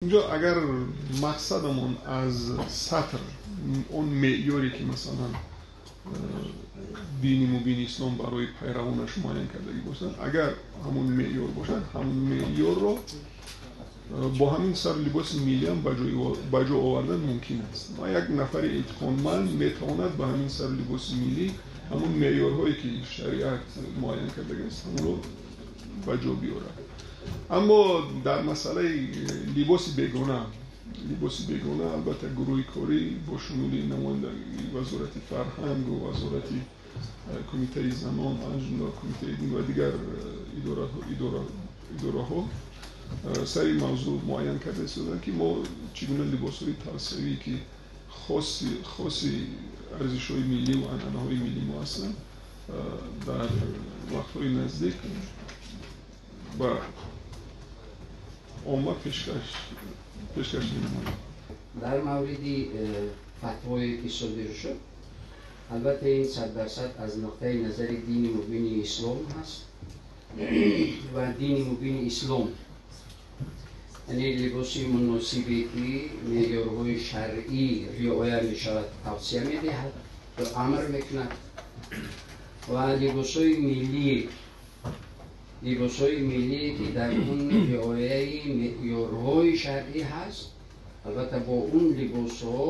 Инҷо агар мақсадамон аз сатр он меъёре ки масалан дини мубини ислом барои пайравонаш муайян кардагӣ бошад, агар ҳамон меъёр бошад, ҳамон меъёрро бо ҳамин сару либоси миллӣ ҳам ба ҷо овардан мумкин аст. Ва як нафари эътиқодманд метавонад ба ҳамин сару либоси миллӣ ҳамон меъёрҳое ки шариат муайян кардагиаст, ҳамонро ба ҷо биёрад. Аммо дар масъалаи либоси бегона, либоси бегона албатта гурӯҳи корӣ бо шумули намояндагии Вазорати фарҳанг ва Вазорати Кумитаи занон, аз ҷумла Кумитаи дин ва дигар идораҳо сари ин мавзӯъ муайян карда истодаанд, ки мо чӣ гуна либосҳои тавсиявӣ ки хоси арзишҳои миллӣ ва анъанаҳои миллии мо ҳастанд, дар вақтҳои наздик ба омма пешкаш менамоем. Дар мавриди фатвое ки содир шуд, албатта ин 100% аз нуқтаи назари дини мубини ислом ҳаст ва дини мубини ислом яъне либоси муносибе ки меъёрҳои шаръӣ риоя мешавад тавсия медиҳад ё амр мекунад ва либосҳои миллие ки дар он риояи меъёрҳои шаръӣ ҳаст, албатта бо он либосҳо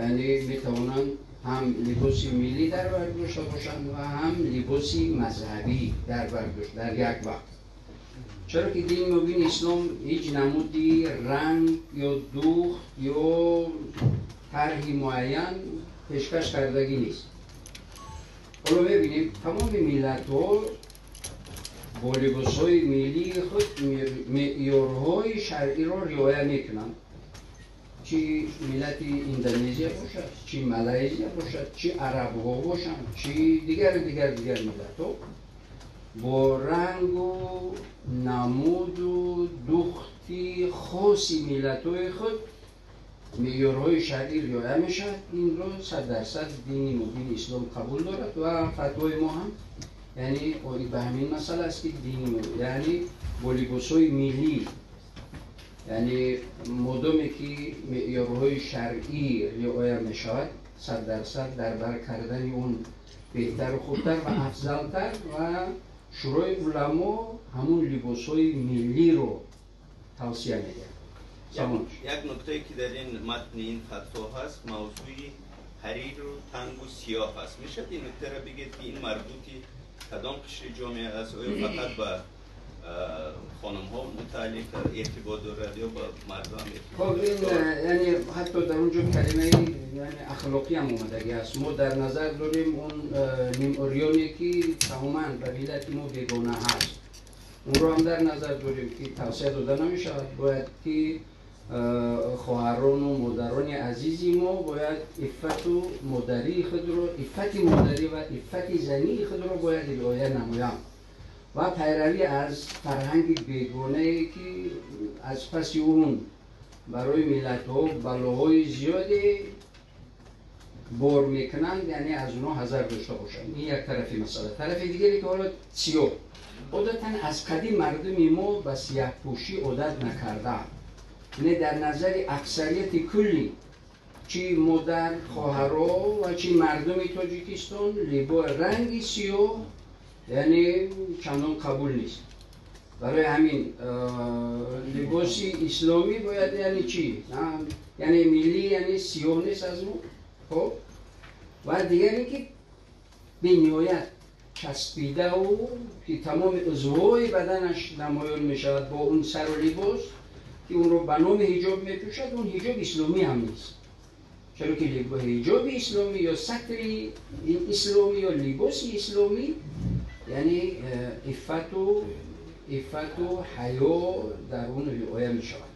яъне метавонанд ҳам либоси миллӣ дар бар дошта бошанд ва ҳам либоси мазҳабӣ дар бар дошта дар як вақт, чаро ки дини мубини ислом ҳеҷ намуди ранг ё духт ё тарҳи муайян пешкаш кардагӣ нест. Ҳоло мебинем, тамоми миллатҳо бо либосҳои миллии худ меъёрҳои шаръиро риоя мекунанд, чӣ миллати Индонезия бошад, чӣ Малайзия бошад, чӣ арабҳо бошанд, чӣ дигару дигар дигар миллатҳо бо рангу намуду духти хоси миллатҳои худ меъёрҳои шаръӣ риоя мешавад. Инро 100% дини мубини ислом қабул дорад ва фатвои мо ҳам яъне оид ба ҳамин масъала аст, ки дини яъне бо либосҳои миллӣ, яъне модоме ки меъёрҳои шаръӣ риоя мешавад, 100% дар бар кардани он беҳтару хубтар ва афзалтар ва Шӯрои уламо ҳамун либосҳои миллиро тавсия медиҳад. Як нуктае ки дар ин матни ин фатво ҳаст, мавзӯи ҳариру тангу сиёҳ аст. Мешавад ин нуктаро бигед, ки ин марбути кадом қишри ҷомеа аст? Оё фақат ба хонумҳо мутааллиқ иртибот дорад ё ба мардон? Хоб, ин яъне ҳатто дар он ҷо калимаи яъне ахлоқӣ ҳам омадагӣ аст. Мо дар назар дорем он нимурёне ки тамоман ба миллати мо бегона ҳаст, онро ҳам дар назар дорем, ки тавсия дода намешавад. Бояд ки хоҳарону модарони азизи мо бояд иффату модарии худро, иффати модарӣ ва иффати зании худро бояд риоя намоянд ва пайравӣ аз фарҳанги бегонае ки аз паси он барои миллатҳо балоҳои зиёде бор мекунанд, яъне аз онҳо ҳазар дошта бошанд. Ин як тарафи масъала. Тарафи дигаре ки ҳоло сиёҳ, одатан аз қадим мардуми мо ба сияҳпӯшӣ одат накардаанд. Не, дар назари аксарияти куллӣ, чӣ модар, хоҳаро ва чӣ мардуми Тоҷикистон, ранги сиёҳ яъне чандон қабул нест. Барои ҳамин либоси исломӣ бояд яъне чӣ, яъне миллӣ, яъне сиёҳ нест аз мо. Хоб, ва дигар ин ки бениҳоят часпидаву ки тамоми узвҳои баданаш намоён мешавад бо он сару либос ки онро ба номи ҳиҷоб мепӯшад, он ҳиҷоби исломӣ ҳам нест, чаро ки ҳиҷоби исломӣ ё сатри исломӣ ё либоси исломӣ яъне иффату ҳаё дар он риоя мешавад.